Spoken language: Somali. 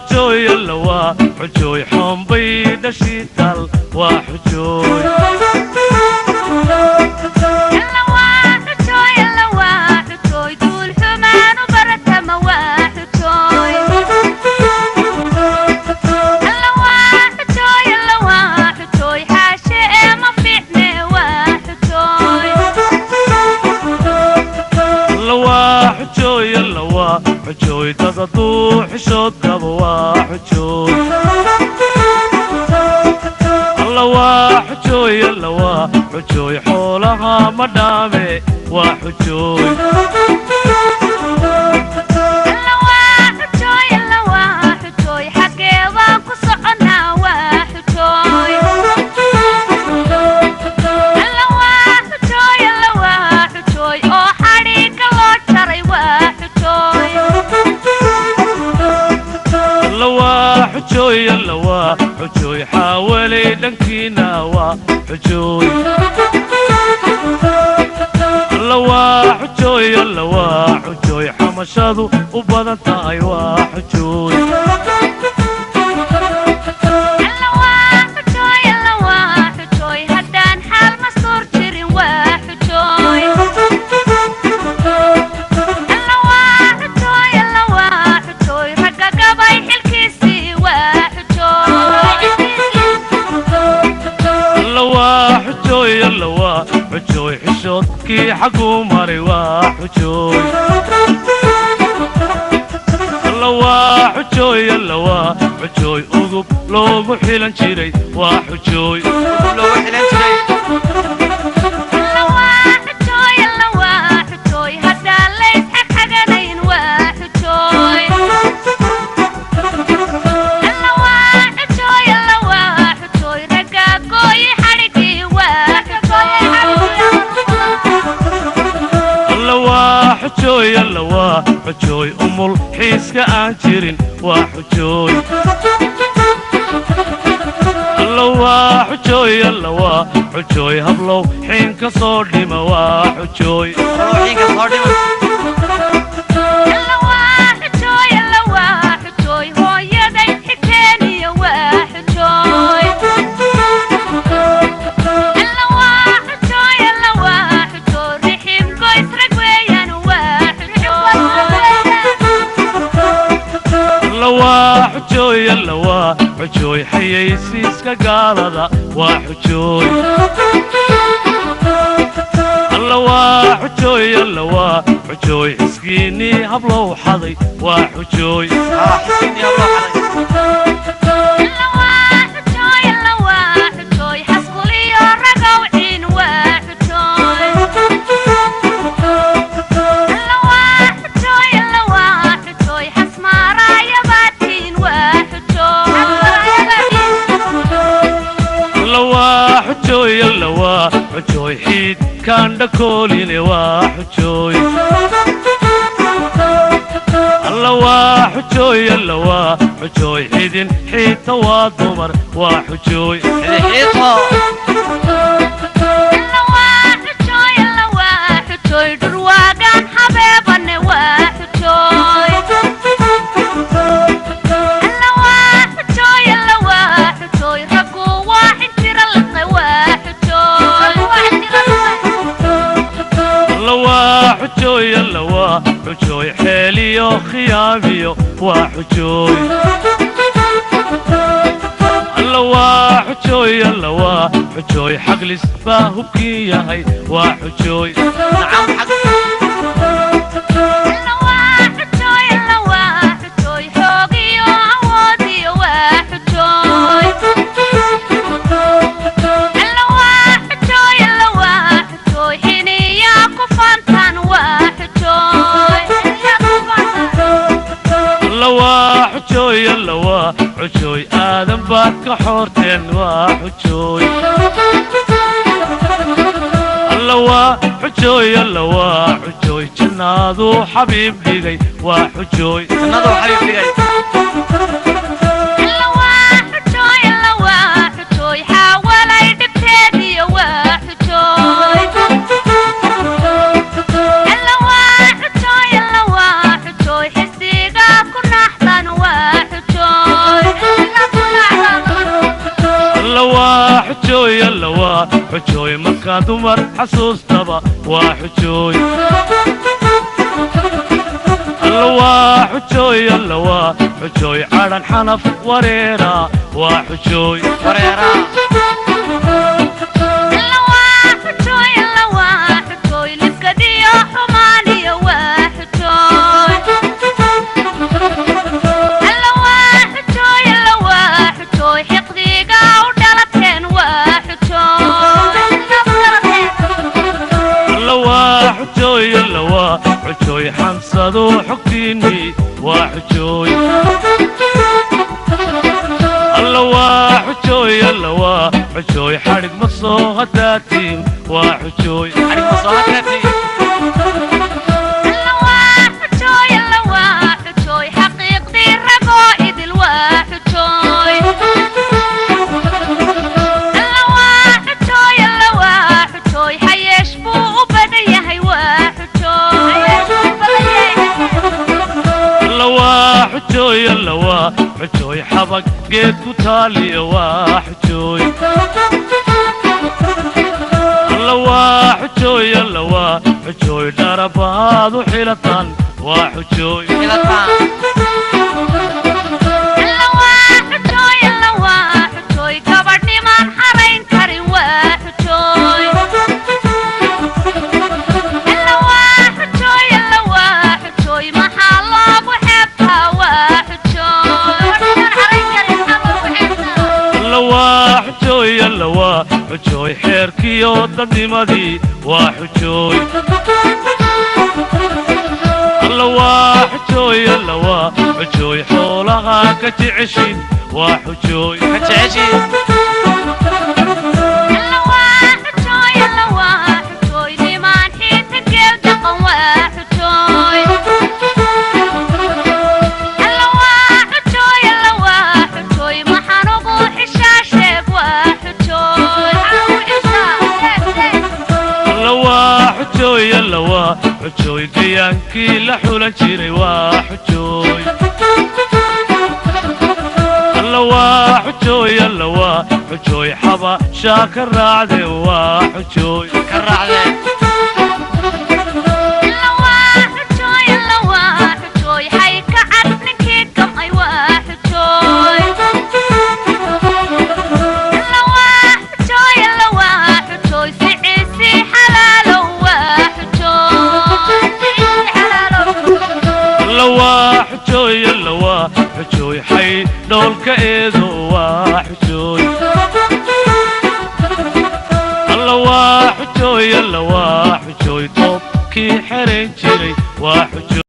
Xujooy, alla waa xujooy, xoombay dhashiitaal waa xujooy. Alla waa xujooy, alla waa xujooy, duul xumaanu baratama waa xujooy. Alla waa xujooy, alla waa xujooy, xaashe ee ma fiicne waa xujooy. Alla waa xujooy, alla waa xujooy, dad hadduu xishood qabo waa xujooy. Alla waa xujooy, alla waa xujooy, xoolaha ma dhaame waa xujooy. Alla waa xujooy, alla waa xujooy, xaggee baan ku soconnaa waa xujooy. Alla waa xujooy, alla waa xujooy, oo xadhigga loo jaray waa xujooy. Alla waa xujooy, alla waa xujooy, xaawalay dhankiina waa xujooy. Alla waa xujooy, alla waa xujooy, xamashadu u badan tahay waa xujooy. Alla waa xujooy, alla waa xujooy, haddaan xaal mastuur jirin waa xujooy. Alla waa xujooy, alla waa xujooy, ragga gabay xilkiisii waa xujooy. Alla waa xujooy, alla waa xujooy, xishoodkii xagguu maray waa xujooy. Alla waa xujooy, alla waa xujooy, udub loogu xilan jiray waa xujooy. Loogu xilan jiray. Alla waa xujooy, alla waa xujooy, haddaan lays xagxaganayn waa xujooy. Alla waa xujooy, alla waa xujooy, ragga gooyi xadhigii waa xujooy. Alla waa xujooy, alla waa xujooy, umul xiiska aan jirin waa xujooy. Alla waa xujooy, alla waa xujooy, hablow xiinka soo dhima waa xujooy. Ruuxiinka soo dhima. Alla waa xujooy, alla waa xujooy, hooyaday xigteeniyo waa xujooy. Alla waa xujooy, alla waa xujooy, rixim goys rag weeyaan waa xujooy. Alla waa xujooy, alla waa xujooy, xayaysiiska gaalada waa xujooy. Alla waa xujooy, alla waa xujooy, xiskiinnii hablow xaday waa xujooy. Haa, xisiinii habloo xaday. Alla waa xujooy, alla waa xujooy, xaskuliyo ragow ciin waa xujooy. Alla waa xujooy, alla waa xujooy, xasmaaraayabaatiin waa xujooy. Alla waa xujooy, alla waa xujooy, xiid kaandha kooline waa xujooy. Alla waa xujooy, alla waa xujooy, xidin xiita waa dumar waa xujooy. Xiixiito. Alla waa xujooy, alla waa xujooy, dhurwaagaan xabeebane waa xujooy. Alla waa xujooy, alla waa xujooy, raggu waa xinjira liqe waa xujooy. Alla waa xujooy, alla waa xujooy, xeeliyo khiyaamiyo waa xujooy. Alla waa xujooy, alla waa xujooy, xaqlis baa hubkii yahay waa xujooy. Nacam xag. Alla waa xujooy, alla waa xujooy, xoogiyo awoodiyo waa xujooy. Alla waa xujooy, alla waa xujooy, xiniyaa ku faantaan waa xujooy. Alla waa xujooy, alla waa xujooy, aadan baad ka xoorteen waa xujooy. Alla waa xujooy, alla waa xujooy, jannaaduu xabiib dhigay waa xujooy. Jannaduu xabiib dhigay. Alla waa xujooy, alla waa xujooy, xaawalay dhibteediyo waa xujooy. Alla waa xujooy, alla waa xujooy, xisiga ku naxdan waa xujooy. Xujooy markaa dumar xasuustaba waa xujooy. Alla waa xujooy, alla waa xujooy, cadhan xanaf wareera waa xujooy. Wareeraa. Alla waa xujooy, alla waa xujooy, libkadiyo xumaaniyo waa xujooy. Alla waa xujooy, alla waa xujooy, xiqdiga u dhalateen waa xujooy. Alla waa xujooy, alla waa xujooy, xamsadu xogtiinnii waa xujooy. Alla waa xujooy, alla waa xujooy, xadhig ma soo hadaatiin waa xujooy. Xadhig ma soo hadaatiin. Alla waa xujooy, alla waa xujooy, xaqiiqdii ragoo idil waa xujooy. Alla waa xujooy, alla waa xujooy, xayeesh buu u badan yahay waa xujooy. Alla waa xujooy, alla waa xujooy, xabag geed ku taaliyo waa xujooy. Alla waa xujooy, alla waa xujooy, dharabaad u xilatan waa xujooy. Xilataan. Alla waa xujooy, alla waa xujooy, gabadhnimaan xarayn karin waa xujooy. Alla waa xujooy, alla waa xujooy, maxaa loogu xeebtaa waa xujooy. Alla waa xujooy, alla waa xujooy, xeerkiyo dadnimadii waa xujooy. Alla waa xujooy, alla waa xujooy, xoolaha ka jeceshin waa xujooy. Ka jeceshiin. Alla waa xujooy, alla waa xujooy, nimaan xiita geel dhaqan waa xujooy. Alla waa xujooy, alla waa xujooy, maxaan ugu xishaa sheeg waa xujooy. Alla waa xujooy, alla waa xujooy, gayaankii la xulan jiray waa xujooy. Alla waa xujooy, alla waa xujooy, xabashaa ka raacde waa xujooy. Ka raacdeen. Alla waa xujooy, alla waa xujooy, hay ka cad ninkii gam'ay waa xujooy. Alla waa xujooy, alla waa xujooy, siciisii xalaalow waa xujooy. Alla waa xujooy, alla waa xujooy, xay dhoolka eedo waa xujooy. Alla waa xujooy, alla waa xujooy, toobkii xerayn jiray waa xujooy.